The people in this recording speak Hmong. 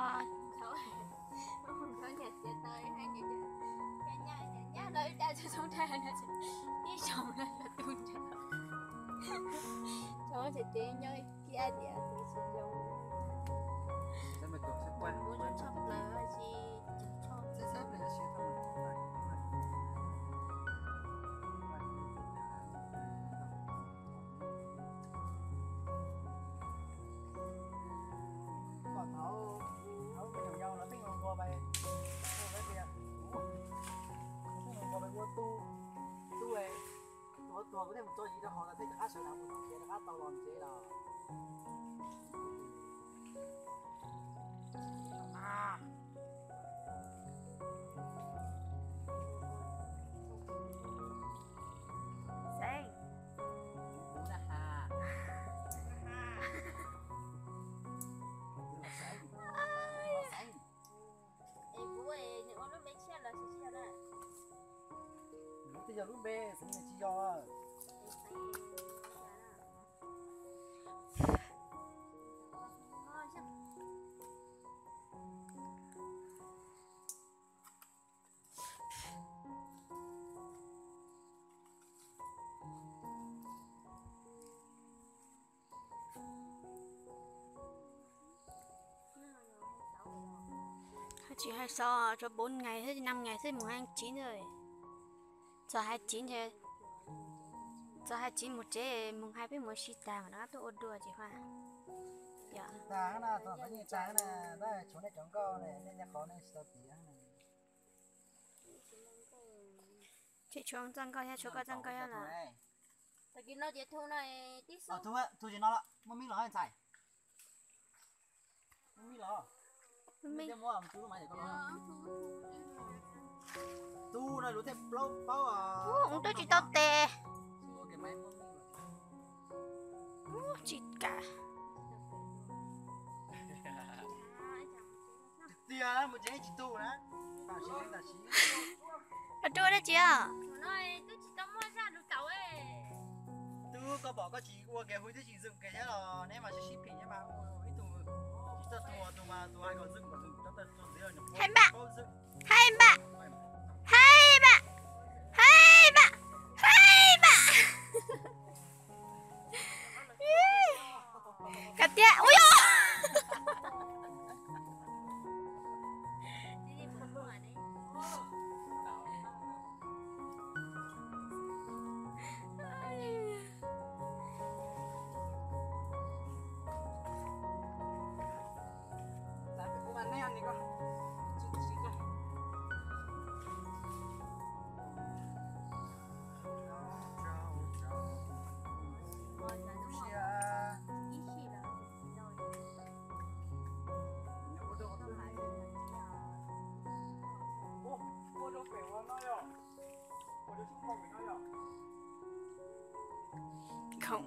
Thaum, thaum niam txiv tau hais tias, nyab, nyab, nyab los ib daim txog txog nrag no ces ib zaug no yog tu nrag. Thaum ces ces nyob kiag tias tus tsis zoo. Muab zoo tshaj plaws tsis cog tsho. Kom thaum, thaum me nyuam yaus los pheej mus nqua pais, pheej mus nqua pais ua tub, tub, ua tuag kuv thiaj mus tso yim rau hauv los thiaj rov qab sawv daws mus tom kev rov qab tau los tsev los. Xeeb. Es kuv ua lub npe tshiab los tsis tshiab na? Lub twg yog lub npe, Xeeb tsis yog. Tsis hais xaus, tshuav bốn ngày thiab năm ngày xwb mus hai chín rồi. Txog hai chín, txog hai chín mus tsev, mùng hai peb mus sib tag mas rov qab tuaj ua dua tsis Huaj. Tag na, txog ntawd yeej tag na, tab tshuav nej cov nkauj ne, nej qhov nej tsis tau tiav na. Tsis tshuav txoj nkauj thiab, tshuav koj txoj nkauj thiab los. Tag kis no ces thu no tib xub. Thu tsis no lawm, muaj mib los ntxhais. Muaj mib los. Muaj mib. Tu no lus thiaj plaub paub. Ub, twb tsis tau tes. Ub, tsis kam. Tiag, mus tsev tsis tu na. Tam sim, tam sim. Los rau dab tsi os? Twb koj pom koj tsis ua kev hu twb tsis zoom kev thiab los neb mas sib sib phim thiab mas ib tug tsis txawj tu tus mas tus hais kom zoom kom zoom cov tawg txog ntxiv los nws Hai npam, hai npam, hai npam, hai npam, hai npam. Koj tias ui yog. Khoom